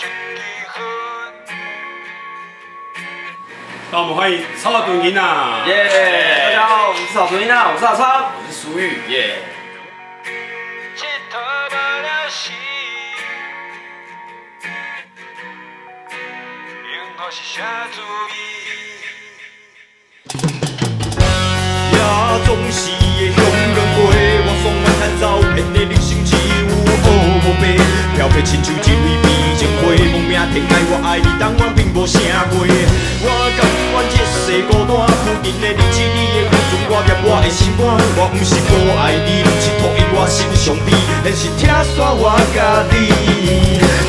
一支烟。那我們歡迎草屯囡仔。耶！大家好，我們是草屯囡仔，我是阿昌，我是蘇玉，耶。𨑨迌無了時，幸福是啥滋味？也總是會向光過，我爽愛趁走，騙的人生只有烏無白，飄泊親像一蕊悲情花，亡命天涯我愛你，但我並無啥話。我甘願一世孤單，浮沉的日子你會付出我念我的心肝，我毋是無愛你，這佗因我心傷悲，現實拆散我佮你。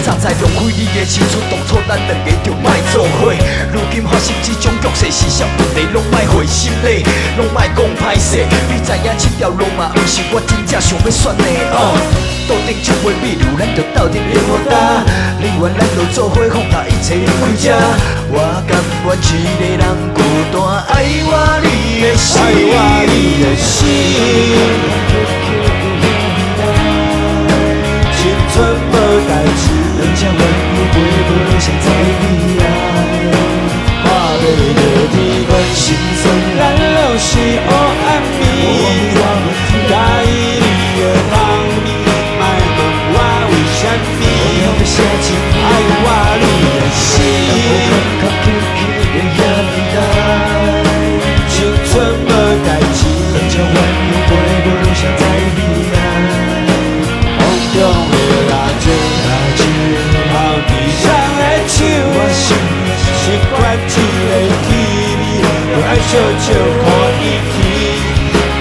早知浪費你的青春，當初咱兩个就莫做伙。如今發生這種局勢，是啥問題？攏莫回心咧，攏莫講歹勢。你知影這條路嘛，毋是我真正想欲選的。斗陣這杯美酒，咱就鬥陣會無焦。寧願咱就做伙放下一切離開這。我甘願一个人孤單，愛我你的心，愛我你的心。青春無代誌，兩只鸳鸯飛無誰知未來。看袂著天空，心酸咱攏是黑暗暝。佮意你的香味，莫問我為啥物，愛我你的心。青春無代誌，兩只鸳鸯飛無誰知未來。風中的蠟燭，拋佇誰的手，習慣這个氣味，就愛笑笑看伊去，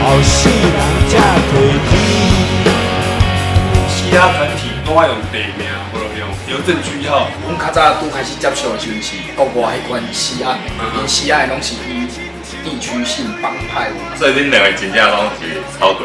後世人才提起。嘻哈團體攏愛用地名，無就用郵政區號。阮較早拄開始接觸的時陣是國外彼款西岸的，𪜶西岸的攏是以地區性幫派為所以恁兩个真正攏是草屯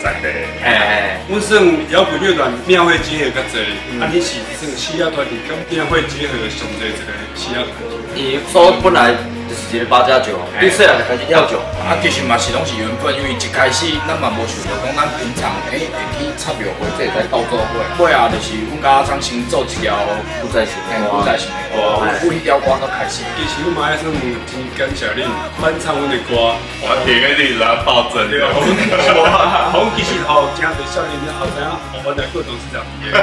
在地。嘿嘿，阮算搖滾樂團廟會結合較濟，啊，你是算嘻哈團體佮廟會結合上濟一個嘻哈團體。伊所本來就是一个八加九，你細漢就開始跳舞。啊，其實嘛是攏是緣分，因為一開始咱嘛無想著講，咱平常會去插廟會，這會使鬥做伙。尾後就是阮佮阿昌先做一條古早型嘿古早型的歌，有彼條歌才開始。其實阮嘛愛算真感謝恁翻唱阮的歌。我聽個你來爆真對，阮其實吼，誠濟少年後知影，原來郭董事長佇个。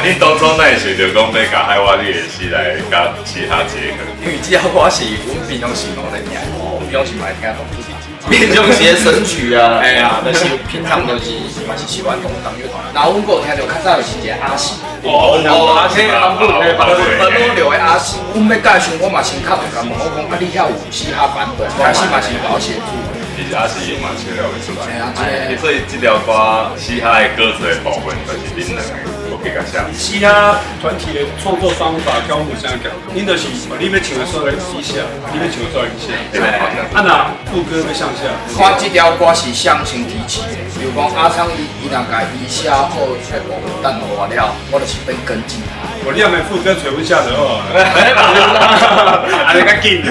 恁當初哪會想著講欲共愛我你的心來佮嘻哈結合？因為這條歌是阮平常時攏咧聽的，阮平常時嘛會聽董事長。平常時的神曲啊，哎呀，就是平常就是嘛是喜歡董事長樂團。然後阮閣有聽著較早就是一个阿信，哦，阿信本本流的阿信，阮欲改時，我嘛先敲電話問我講，啊你遐有嘻哈版本？開始嘛是共我協助。其實阿信嘛唱了會出來。嘿啊，這個所以這條歌嘻哈的歌詞的部分，就是恁兩个去共寫。嘻哈團體的創作方法佮阮無啥仝，恁就是你欲唱的煞來伊寫，你欲唱的煞來伊寫。啊，若副歌欲誰寫？看這條歌是誰先提起的，比如講阿昌伊伊若共伊寫好的部分等予我了，我就是變跟進他。無你也免副歌揣阮寫就好啊。按呢較緊。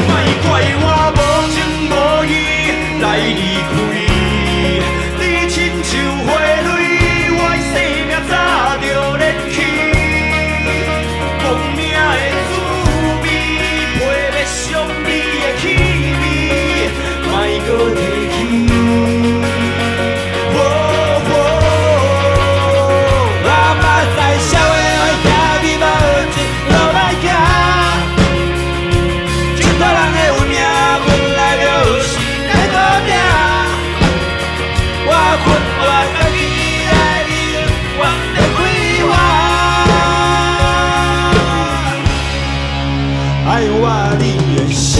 莫怪我無情無義來離開，你親像花蕊，我的生命早就裂去。亡命的滋味，配欲上你的氣味，莫閣提起。哦哦，我嘛知社會兄弟無情路歹行，這大人的運命本來就是來賭命。我困我家己來永遠的開懷。愛我你的心，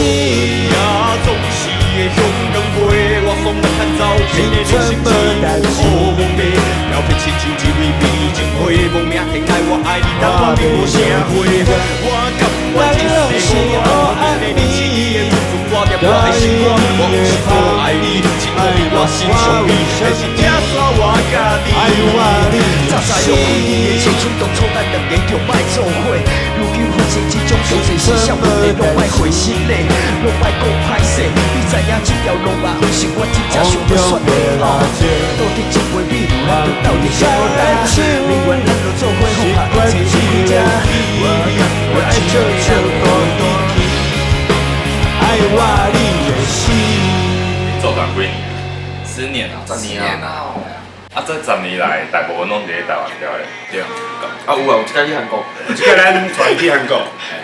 也總是會向光飛，我爽來趁走，騙的人生只有烏無白，飄泊親像一蕊悲情花，亡命天涯我愛你，但我並無啥話。我甘願一世孤單，騙的你是伊的分寸，我念我的心肝，我毋是無愛你，這苦比我心傷悲，還是拆散我佮你。愛我你早知浪費你的青春，當初咱兩个就莫做伙。如今發生這種局勢，是啥問題？攏莫回心咧，攏莫講歹勢。你知影這條路嘛，毋是我真正想欲選的。斗陣這杯美酒，咱就鬥陣相愛。寧願咱就做伙放下一切啊，這10年來，大部分攏佇咧台灣跳的。對。啊有啊，有一擺去韓國。這個咱帶去韓國，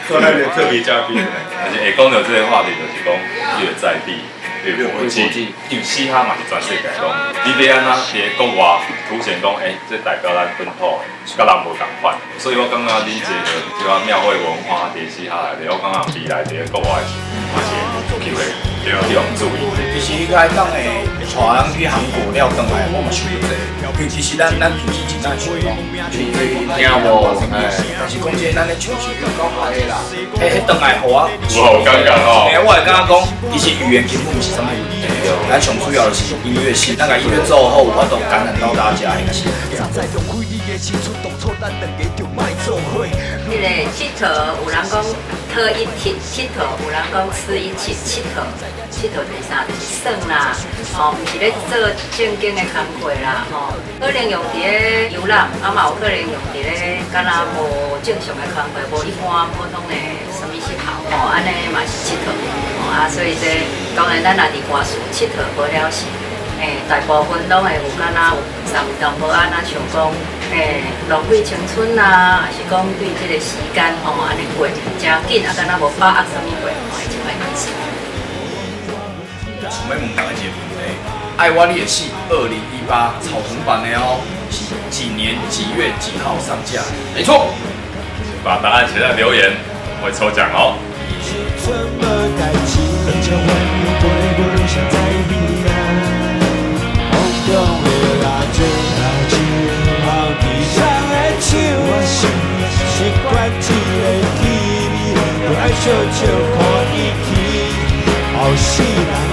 做咱的特別嘉賓。但是會講到這個話題，就是講越在地越國際，因為嘻哈嘛是全世界攏，你欲按怎佇咧國外凸顯講，欸，這代表咱本土的，佮人無仝款。所以我感覺恁這個這個廟會文化佇嘻哈內底，我感覺未來佇咧國外嘛是有機會去予注意。其實伊個當會帶咱去韓國了轉來，我嘛想足濟。因為其實咱平時真正想講，聽無，但是講真，咱咧唱是夠歹的啦。彼轉來予我，有好感覺哦。欸，我會感覺講，其實語言根本毋是啥物問題，咱上主要的是音樂性，咱共音樂做好，有法度感染到大家，彼個是。彼個𨑨迌，有人講佗一鐵𨑨迌，有人講吃一佚𨑨迌，𨑨迌就是啥？就是耍啦，吼，毋是咧做正經的工課啦，吼。可能用佇咧遊覽，啊嘛有可能用佇咧敢若無正常的工課，無一般普通的啥物穑頭，吼，按呢嘛是𨑨迌，吼啊，所以這當然咱若佇歌詞𨑨迌無了時，大部分攏會有敢若有送淡薄仔，若像講，浪費青春啊，還是講對這個時間吼，按呢過誠緊啊，敢若無把握啥物過，吼，這款意思。想欲問大家一個問題：愛我你會死，2018草屯版的哦，是幾年幾月幾號上架？沒錯，把答案寫在留言，會抽獎哦。怎麼代志？風中的蠟燭，空氣上的手，我心習慣這个氣味，就愛笑笑看你去，後世人。